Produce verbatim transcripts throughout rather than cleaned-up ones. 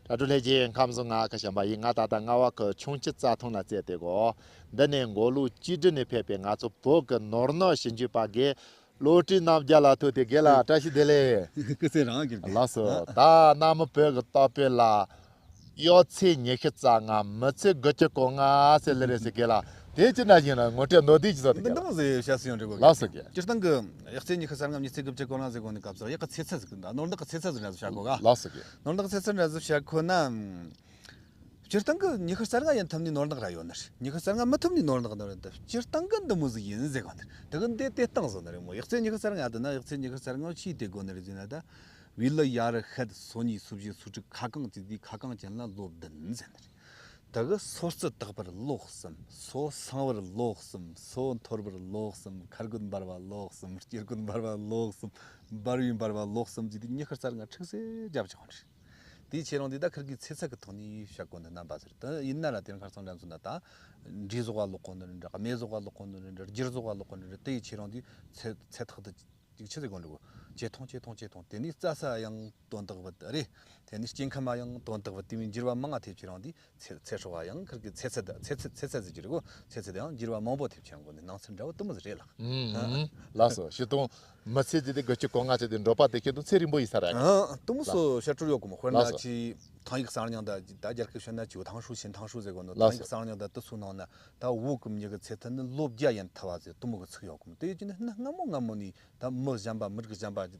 ད་དྲུག་ལྷས་ཀྱི་ཁམས་བཟང་ང་ཁ་ཤམ་པ་ཡིན། ང་ད་ལྟ་རྔ་བ་ཁུལ་ཆུང་ཆུ་རྩྭ་ཐང་ལ་བཙལ་ཏེ་གོ། འདི་ནས་མགོ་ལོག་བཅུ་དྲུག་ནས་ཕེབས་པའི་ང་ཚོ་བོད་ཀྱི་ནོར་གནག་ཞིབ་འཇུག་པ་དགེ་བློ་གྲོས་རྣམ་རྒྱལ་ལགས་ཐུག་སྟེ། དགེ་ལགས་བཀྲ་ཤིས་བདེ་ལེགས། སྐུ་ཚེ་རིང་། དགེ་ལགས་སོ། ད་གནའ་མི་བོད་ཀྱི་རྟགས་དཔེ་ལ། གཡོ་ཚད་ཉི་ཤུ་རྩ་ལྔ། མི་ཚད་དགུ་བཅུ་གོ་ལྔ་ཟེར་ལེ་རེད་ཟེར། དགེ་ལགས་དེ་ཅི་འདྲ་ཡིན་ན་ངོ་སྤྲོད་མདོར་བསྡུས་ཅིག་བཟོ་དེ། འདི་ག་འདྲ་ཟེར་བཤད་སྲོལ་ཡང་འགྲིག་གོ། ལགས་སོ་དགེ། སྤྱིར་བཏང་གི་གཡོ་ཚད་ཉི་ཤུ་རྩ་ལྔ། མི་ཚད་དགུ་བཅུ་གོ་ལྔ་ཟེར་གོ་ནི་སྐབས་སུ་ཡག་གི་ཚེ་ཚད་ཟིག་གི། ད་ནོར་གནག་གི་ཚེ་ཚད་ཟིག་འདྲ་ཟིག་བཤད་གོ་ག། ལགས་སོ་དགེ། ནོར་གནག་ཚེ་ཚད་འདྲ་ཟིག་བཤད་ཁོ་ན། སྤྱིར་བཏང་གི་ཉི་ཤུ་རྩ་ལྔ་ཡིན་ཐུབ་ནི་ནོར་གནག་ར་ཡོད་ནི་རེད། ཉི་ཤུ་རྩ་ལྔ་མི་ཐུབ་ནི་ནོར་གནག་ནི་རེད། ད་སྤྱིར་བཏང་གི་འདི་མོ་ཟིག་ཡིན་ཟེར་གོ་ནི་རེད། ད་གི་འདི་དེ་སྟངས་བཟོ་ནི་རེད་མོ། གཡོ་ཚད་ཉི་ཤུ་རྩ་ལྔ་དེ་ན། གཡོ་ཚད་ཉི་ཤུ་རྩ་ལྔ་ཆི་དེ་དགོས་ནི་རེད་ཟེར་ན། ད་བི་ལི་ཡ་རི་ཤད་སོ་གཉིས་སོ་བཞི་སོ་དྲུག་ཁ་རྐང་གཅིག་དེ། ཁ་རྐང་ཅན་ལ་ལོ་བདུན་ཟེར་ནི་རེད། ད་གི་སོ་རྩི་དག་པར་ལོ་གསུམ། སོ་སྲང་བར་ལོ་གསུམ། སོ་འཐོར་བར་ལོ་གསུམ། ཁར་རྒོད་འབར་བ་ལོ་གསུམ། སྐྱེར་རྒོད་འབར་བ་ལོ་གསུམ། འབར་བའི་འབར་བ་ལོ་གསུམ་གྱིས་དེ་ཉི་ཤུ་རྩ་ལྔ་ཁྲིག་སེ་རྒྱབ་ཆོག་ནི་རེད། དེའི་ཁྱེད་རང་དེ་ད་ཁིར་གི་ཚེ་ཚད་ཀྱི་ཐོག་ནས་བཤད་གོ་ནི་རྣམ་པ་ཟེར། དེ་ཡིན་ན་ར་དེ་རིང་ཁར་སང་འགྲན་ཚོད་ན་ད་འབྲས་ཟོག་ག་ལོག་གོ་ནི་རེད་འདྲ། སྨན་ཟོག་ག་ལོག་གོ་ནི་རེད་འདྲ། སྒྱུར་ཟོག་ག་ལོག་གོ་ནི་རེད། དེའི་ཁྱེད་རང་དེ་ཚེ་ཚད་ཐག་ཏུ་ཅིག་ཆི་ཟེར་གོ་འདྲ་གོ། ཇེ་ཐུང་ཇེ་ཐུང་ཇེ་ཐུང་། དེ་ནས་རྩྭ་ས་ཡང་དོན་དག་བུད་རེད། དེ་ནས་སྐྱེ་ཁམས་ཡང་དོན་དག་བུད། དེ་མིན་འགྱུར་བ་མང་ང་ཐེབས། ཁྱེད་རང་དེ་ཚེ་ཚེ་སྲོག་ཡང་ཁིར་གི་ཚེ་ཚད། ཚེ་ཚད་ཚེ་ཚད་ཟེར་གྱི་རེད་གོ། ཚེ་ཚད་ཡང་འགྱུར་བ་མང་པོ་ཐེབས། ཁྱེད་རང་གོ་ནི་ནང་ཚན་འདྲ་བོ་དུ་མོ་ཟིག་རེད་ལགས། ཨུམ། ལགས་སོ། ཞུ་དང་། མི་ཚེ་དེ་དེ་དགུ་བཅུ་གོ་ལྔ་ཚེ་དེ་འབྲོག་པ་དེ་ཁྱེད་དུ་ཚེ་རིང་པོ་ཡིན་ས་རེད། ཨ། དུ་མོ་སོ་བཤད་སྲོལ་ཡོད་གི་མོ། དཔེར་ན་ལགས་སོ། ཅི་ཐང་ཡིག་གསར་རྙིང་ད་ད་རྒྱ་སྐད་བཤད་ན་ཅིག་ཐང་ཧྲུའུ་ཆིན་ཐང་ཧྲུའུ་ཟེར་གོ་ནོ། ལགས་སོ། ཐང་ཡིག་གསར་རྙིང་ད་དུ་སུ་ནང་ན་ད་བོད་གི་མྱི་གི་ཚེ་ཐར་ནི་ལོ་བརྒྱ་ཡན་ཐུབ་པ་ཟེར་དུ་མོ་གི་ཚིག་ཡོད་གི་མོ། དེ་ཡོད་ཀྱི་ནི་སྔ་མོ་སྔ་མོ་ནས་ད་མི་གཞན་པ་མི་རིགས་གཞན་པ་གི་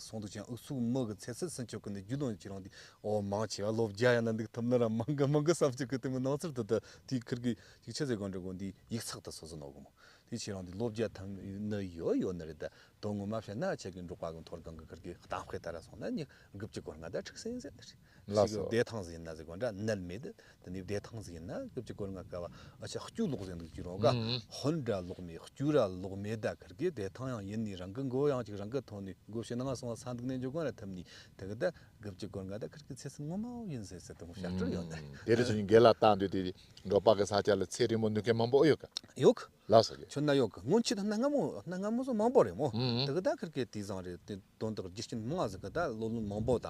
སོང་འདུག་ཅིང་། འུ་ཚོའི་མི་གི་ཚེ་ཚད་ཟིན་ཆོག་གི་ནི་རྒྱུ་ནོར་ཁྱེད་རང་དེ་འོ་མང་ཆེ་བ་ལོ་བརྒྱ་ཡན་ན་འདུག་ཐུབ་ན་ར་མང་གི་མང་གི་བསམ་ཆོག་གི། དེ་མོ་ནང་ཚུལ་དུ་ད་དེ་ཁིར་གི་ཅིག་ཆི་ཟེར་གོ་འདྲ་གོ། འདི་ཡིག་ཚགས་དུ་སོ་སོ་ནོ་གི་མོ། དེ་ཁྱེད་རང་དེ་ལོ་བརྒྱ་ཐམ་ནི་ཡོད་ཡོད་ནི་རེད། ད་དོན་ངོ་མ་བཤད་ན་ཁྱེད་ཀྱི་འབྲོག་པ་གི་མཐོ་སྒང་གི་ཁིར་གི་གཏམ་དཔེ་ལྟར་སོང་ན་ནི་དགུ་བཅུ་གོ་ལྔ་ད་ཁྲིག་སེ་ཡིན་ཟེར་ནི་རེད། ལགས་སོ། ཞིག་གི་བདེ་ཐང་ཟིག་ཡིན་ན་ཟེར་གོ་འདྲ་ནད་མེད། དེ་ནས་བདེ་ཐང་ཟིག་ཡིན་ན་དགུ་བཅུ་གོ་ལྔ་སྐབས་ཨ་ཆ་སྐྱུག་ལོག་ཟེར་འདུག་ཅི་རུང་ག། ཨུམ། ཧོན་ར་ལོག་མེད། སྐྱུག་ར་ལོག་མེད། ད་ཁིར་གི་བདེ་ཐང་ཡང་ཡིན་ནི་རང་གི་མགོ་ཡང་ཅིག་རང་གི་ཐོག་ནས་མགོ་ཕྱི་ནང་སོང་ས་འདུག་ནས་འཇོག་གོ་ར་ཐུབ་ནི། དེ་གི་ད་དགུ་བཅུ་གོ་ལྔ་ད་ཁིར་གི་ཚེ་ཚད་ངོ་མ་ཡིན་ཟེར་ཟེར་དུ་མོ་བཤད་སྲོལ་ཡོད་ནི་རེད། དེ་རེད། ཚུལ་དགེ་ལ་བཏང་དུས་དེ་འབྲོག་པ་གི་ས་ཆ་ལ་ཚེ་རིང་མོ་འདུག་མཁན་མང་པོ་ཡོད་ག། ཡོད་གི། ལགས་སོ། ཁྱོད་ན་ཡོད་གི། སྔོན་ཆད་གནའ་སྔ་མོ་གནའ་སྔ་མོ་སོ་མང་པོ་རེད་མོ། ཨུམ། དེ་གི་ད་ཁིར་གི་དེ་བཟང་རེད། དེ་དོན་དག་རྒྱུ་རྐྱེན་མང་ཟིག་གི་ད་ལོ་ལོན་མང་པོ་ད་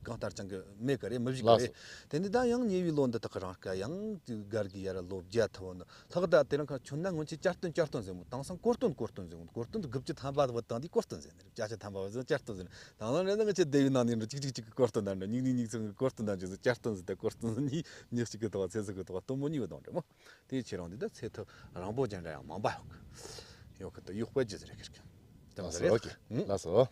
གང་ལྟར་ཅང་གི་མེད་གི་རེད། མི་བཞུགས་གི་རེད། ལགས་སོ། དེ་ནི་ད་ཡང་ཉེ་བའི་ལོ་འདི་དག་གི་རིང་ཀ་ཡང་སྒར་གི་ཡར་ལོ་བརྒྱ་ཐུབ་བོ་ནི་ལྷག། ད་དེ་རིང་ཁ་ཁྱོད་ན་སྔོན་ཆད་བསྐྱར་སྟོན་བསྐྱར་སྟོན་ཟེར་མོ། དེང་སང་གོ་སྟོན་གོ་སྟོན་ཟེར་མོ། གོ་སྟོན་དགུ་བཅུ་ཐམ་པ་བུད་བཏང་དེ་གོ་སྟོན་ཟེར་ནི་རེད། བརྒྱ་ཆ་ཐམ་པ་བུད་བཏང་བསྐྱར་སྟོན་ཟེར་ནི། དེང་སང་རེད་ན་ང་ཆ་སྡེ་བའི་ནང་ནས་འགྲོ་གཅིག་གཅིག་གཅིག་གི་གོ་སྟོན་དང་འགྲོ། གཉིས་གཉིས་གཉིས་ཚང་གི་གོ་སྟོན་དང་འགྲོ་ཟེར། བསྐྱར་སྟོན་ཟེར་ད་གོ་སྟོན་ཟེར་ནི་མྱི་གཅིག་གི་ཐོག་ཚེ་ཚད་གི་ཐོག་སྟོན་མོ་གཉིས་བུད་བཏང་རེད་མོ། དེའི་ཁྱེད་རང་འདི་ད་ཚེ་ཐག་རིང་པོ་ཅན་འདྲ་ཡང་མང་པ་ཡོད་གི། ཡོད་གི་ད་ཡོད་དཔེ་ཅི་ཟེར་གི་རེད། ལགས་སོ། ཨོ་ཁེ། ལགས་སོ།